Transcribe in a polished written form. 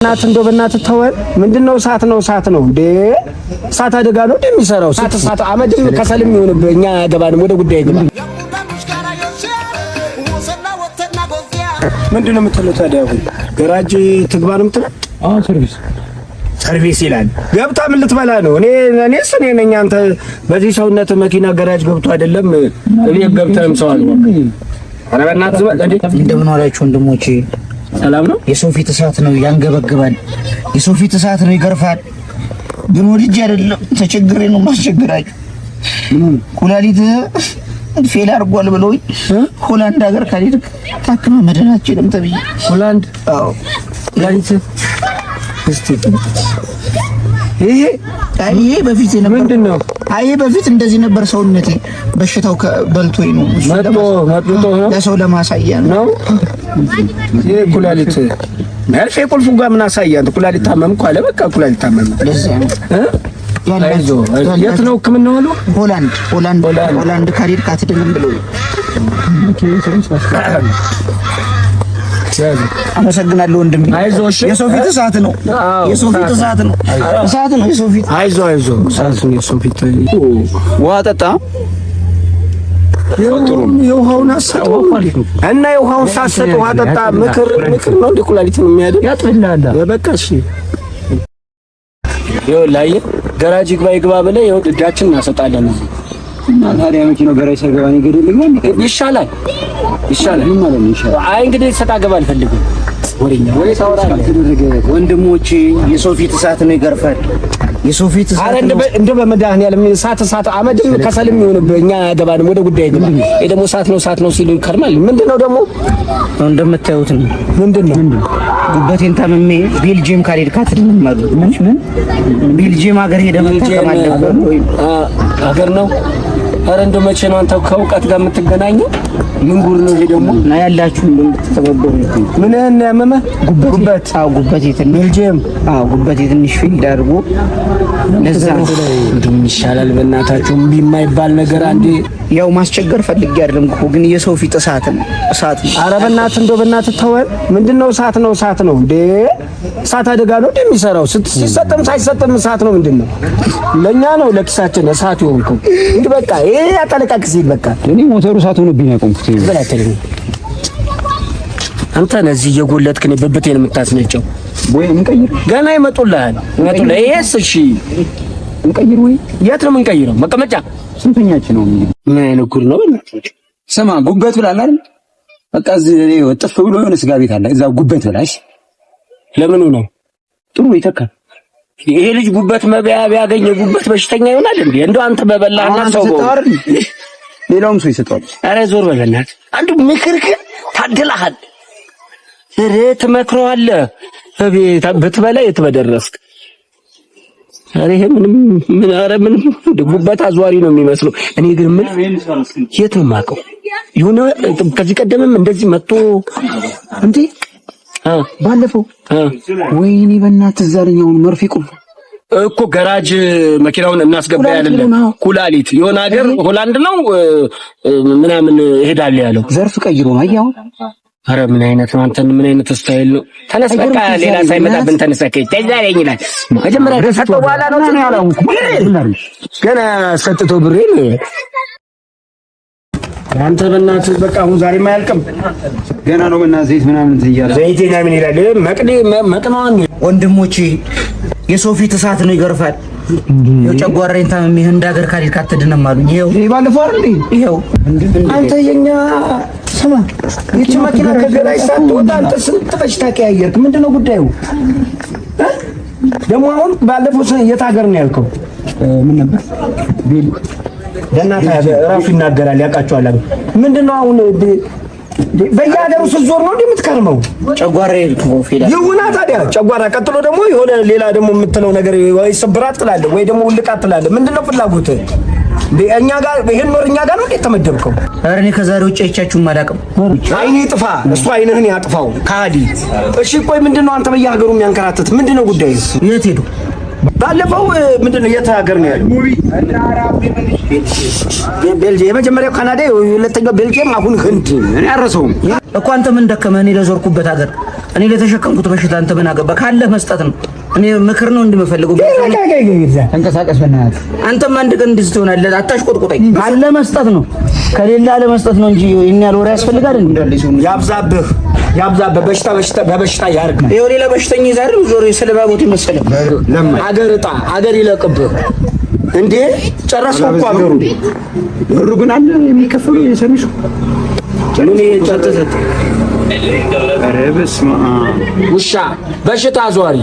በእናትህ እንደው በእናትህ ተወን። ምንድነው? እሳት ነው እሳት ነው እንዴ! እሳት አደጋ ነው እንደሚሰራው እሳት እሳት አመድም ከሰልም ይሆንብህ። እኛ አያገባንም። ወደ ጉዳይ ግባ። ምንድነው የምትለው ታዲያ? አሁን ገራጅ ትግባ ነው የምትለው? አዎ ሰርቪስ ሰርቪስ ይላል። ገብታ ምን ልትበላ ነው? እኔስ እኔ ነኝ። አንተ በዚህ ሰውነት መኪና ገራጅ ገብቶ አይደለም እኔ ገብተህም ሰው አልሆነ። ኧረ በእናትህ ዝም በል እንዴ! እንደምን ዋላችሁ ወንድሞቼ። ሰላም ነው። የሰው ፊት እሳት ነው፣ ያንገበግባል። የሰው ፊት እሳት ነው፣ ይገርፋል። ግን ወድጄ አይደለም ተቸግሬ ነው ማስቸግራችሁ። ኩላሊት fail አድርጓል ብለውኝ ሆላንድ ሀገር ካልሄድክ ታክመህ መዳን አትችልም ተብዬ። ሆላንድ? አዎ። ኩላሊት እስቲ ይሄ አይ ይሄ በፊት ነበር። ምንድን ነው? አይ ይሄ በፊት እንደዚህ ነበር ሰውነቴ። በሽታው በልቶኝ ነው። እሱ መጥቶ መጥቶ ነው ለሰው ለማሳያ ነው። ነው ይሄ ኩላሊት መርፌ ቁልፉ ጋር ምን አሳያ? አንተ ኩላሊት ታመምኩ አለ። በቃ ኩላሊት ታመመ። ለዛ ነው እ አይዞህ። የት ነው ሕክምናው አሉ? ሆላንድ ሆላንድ ሆላንድ ካልሄድክ አትድንም ብለውኝ። አመሰግናለሁ ወንድሜ። አይዞህ እሺ። የሰው ፊት እሳት ነው። የሰው ፊት እሳት ነው። እሳት ነው የሰው ፊት። አይዞህ አይዞህ። እሳት ነው የሰው ፊት። ውሃ ጠጣ። የውሃውን አሰጠው እና የውሃውን ሳሰጥ ውሃ ጠጣ። ምክር ምክር ነው እንደ ኩላሊት ነው የሚያድን። ያጥብልሃል። በቃ እሺ። ይኸውልህ አየህ፣ ገራጅ ይግባ ይግባ ብለህ ይኸው ድዳችን እናሰጣለን እዚህ። እና ታዲያ መኪናው ገራጅ ሳይገባ እኔ ገደል ልግባ እንዴ? ይሻላል ይሻላል። ምን ማለት ነው ይሻላል? አይ እንግዲህ ሰጣ ገባ አልፈልግም። ወሬኛ ወሬ ታወራለህ። ተደረገ ወንድሞቼ የሰው ፊት እሳት ነው፣ ይገርፋል። የሰው ፊት አረ እሳት ነው። እንደ በመድኃኒዓለም እሳት እሳት አመድም ከሰልም ይሆንብህ። እኛ አያገባንም። ወደ ጉዳይ ግባ። ይሄ ደግሞ እሳት ነው እሳት ነው ሲሉ ይከርማል። ምንድነው ደግሞ? እንደምታዩት ነው። ምንድነው? ጉበቴን ታምሜ ቤልጂየም ካልሄድክ አትድንም አሉ። ምን ምን ቤልጂየም ሀገር ሄደህ መታከም አለብህ ወይ? ሀገር ነው። አረ እንደው መቼ ነው አንተ ከእውቀት ጋር የምትገናኘው? ምን ጉድ ነው ይሄ ደግሞ? እና ያላችሁ እንደምትተባበሩ ምንህን ነው ያመመህ? ጉበት። አዎ ጉበቴ ትንሽ ቤልጂየም። አዎ ጉበቴ ትንሽ fail አድርጎ ለዛ ነው። እንደው ምን ይሻላል በእናታችሁ እምቢ የማይባል ነገር አንዴ። ያው ማስቸገር ፈልጌ አይደለም እኮ ግን የሰው ፊት እሳት ነው። እሳት ነው። አረ በእናትህ እንደው በእናትህ ተወን። ምንድነው? እሳት ነው እሳት ነው እንዴ! እሳት አደጋ ነው እንደሚሰራው ሲሰጥም ሳይሰጥም እሳት ነው። ምንድነው? ለኛ ነው ለኪሳችን እሳት የሆንከው። እንግዲህ በቃ ይሄ ያጠለቃቅስ ይል በቃ እኔ ሞተሩ እሳት ሆኖብኝ ነው የቆምኩት። በላተልኝ አንተ ነህ እዚህ እየጎለትክ እኔ ብብቴን የምታስነጨው። ወይ እንቀይር ገና ይመጡልሃል ይመጡልሃል። ይሄስ እሺ እንቀይር ወይ የት ነው የምንቀይረው? መቀመጫ ስንተኛችን ነው እንግዲህ? ምን አይነት ጉድ ነው በእናትህ? ስማ ጉበት ብላል አይደል? በቃ እዚህ ጥፍ ብሎ የሆነ ስጋ ቤት አለ። እዛ ጉበት ብላ። እሺ ለምኑ ነው ጥሩ ይተካል። ይሄ ልጅ ጉበት መበያ ቢያገኝ ጉበት በሽተኛ ይሆናል እንዴ? እንደው አንተ በበላህና ሰው ሰጠው አይደል? ሌላውም ሰው ይሰጠዋል። ኧረ ዞር በል በእናትህ። አንዱ ምክር ግን ታድለሃል። ኧረ ትመክረዋለህ። እቤት ብትበላ የት በደረስክ። ኧረ ይሄ ምንም ምን ኧረ ምንም ጉበት አዟሪ ነው የሚመስለው። እኔ ግን ምን የት ነው የማውቀው? የሆነ ከዚህ ቀደምም እንደዚህ መጥቶ እንዴ እ ባለፈው እ ወይኔ በእናትህ እዛ አለኝ። አሁን መርፌ ቁልፍ እኮ ገራጅ መኪናውን እናስገባ ያለለ ኩላሊት የሆነ ሀገር ሆላንድ ነው ምናምን እሄዳለሁ ያለው ዘርፍ ቀይሮ ነው። አየህ አሁን አረ ምን አይነት ነው አንተን፣ ምን አይነት style ነው? ተነስ በቃ ሌላ ሳይመጣብን ተነስ። በቃ ተዛለኝ ይላል። መጀመሪያ ከሰጠው በኋላ ነው ገና ሰጥቶ ብሬን አንተ በእናትህ በቃ አሁን ዛሬም አያልቅም። ገና ነው በእናትህ ዘይት ምናምን እንትን እያለ ዘይቴ ምናምን ይላል። መቅዲ መቅናዋን ወንድሞቼ የሰው ፊት እሳት ነው፣ ይገርፋል። ይኸው ጨጓራዬን ታምሜ ህንድ ሀገር ካልሄድክ አትድንም አሉኝ። ይኸው ይሄ ባለፈው አይደል እንዴ? ይኸው አንተ የኛ ስማ፣ ይህች መኪና ከገራጅ ሳትወጣ አንተ ስንት በሽታ ቀያየርክ። ምንድን ነው ጉዳዩ? ደግሞ አሁን ባለፈው የት ሀገር ነው ያልከው? ምን ነበር ቤል ደህና እራሱ ይናገራል፣ ያውቃቸዋል። ምንድን ነው አሁን በየሀገሩ ስትዞር ነው እንዴ የምትከርመው? ጨጓራዬ እኮ fail አድርጎ ይሁና ታዲያ ጨጓራ። ቀጥሎ ደግሞ የሆነ ሌላ ደግሞ የምትለው ነገር ወይ ስብራት ትላለህ ወይ ደግሞ ውልቃት ትላለህ። ምንድን ነው ፍላጎትህ? እኛ ጋር ይሄን ወር እኛ ጋር ነው እንዴ ተመደብከው? ኧረ እኔ ከዛሬ ውጭ አይቻችሁም አላውቅም። አይኔ ጥፋ፣ እሱ አይንህን ያጥፋው ከሃዲ። እሺ ቆይ ምንድን ነው አንተ በየሀገሩ የሚያንከራትት ምንድን ነው ጉዳዩ? የት ሄዱ? ባለፈው ምንድን ነው የት ሀገር ነው ያለው? ቤልጅየም። የመጀመሪያው ካናዳ፣ ሁለተኛው ቤልጅየም፣ አሁን ህንድ። እኔ አልረሳውም እኮ። አንተ ምን ደከመህ? እኔ ለዞርኩበት ሀገር፣ እኔ ለተሸከምኩት በሽታ አንተ ምን አገባህ? ካለህ መስጠት ነው። እኔ ምክር ነው እንደምፈልገው። ተንቀሳቀስ በእናትህ። አንተም አንድ ቀን እንደዚህ ትሆናለህ። አታሽቆጥቁጠኝ። ካለ መስጠት ነው፣ ከሌለ አለመስጠት ነው እንጂ ይሄን ያህል ወሬ ያስፈልጋል እንዴ? ያብዛብህ፣ ያብዛብህ። በሽታ በሽታ በበሽታ ያርግ። ይኸው ሌላ በሽተኛ ይዛር ዞሮ ስለባቦት መሰለ። አገር እጣ አገር ይለቅብህ እንዴ! ጨረስኩ እኮ አገሩ። ብሩ ግን አለ የሚከፈሉ የሰርቪሱ። ምን ይሄ ጨርሰህ ኧረ በስመ አብ። ውሻ በሽታ አዟሪ።